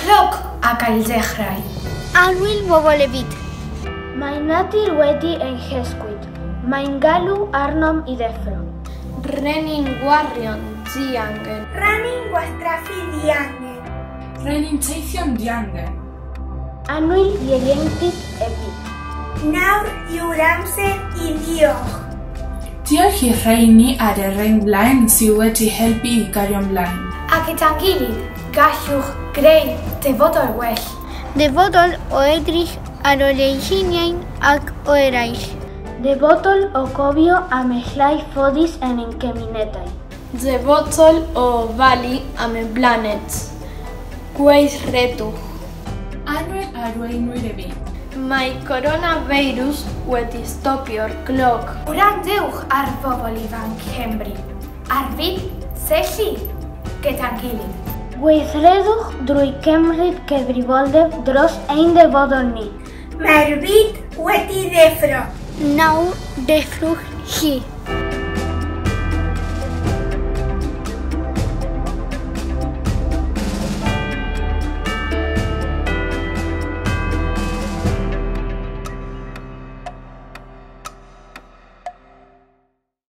cloc ac ailddechrau. Annwyl bobl y byd. Mae natur wedi ein hysgwyd. Mae'n galw arnom i ddeffro. Rhenin gwarion diangen. Rhannu'n gwastraffu diangen. Rhenin teithio'n diangen. Annwyl ieuenctid y byd. Nawr yw'r amser i ddiolch. Diolch i'r rheini ar y rheng flaen sydd wedi helpu i gario ymlaen. A gyda'n gilydd, gallwch greu dyfodol well. Dyfodol o edrych ar ôl eu hunain ac o eraill. Dyfodol o gofio am y rhai ffodus yn ein cymunedau. Dyfodol o ofalu am y blaned. Gweithredwch. Annwyl arweinwyr y byd. Mae coronavirus wedi stopio'r cloc. Gwrandewch ar bobl ifanc Cymru. Ar fyd syllu gyda'n gilydd. Gweithredwch drwy cymryd cyfrifoldeb dros ein dyfodol ni. Mae'r byd wedi ddeffro. Nawr deffrwch chi.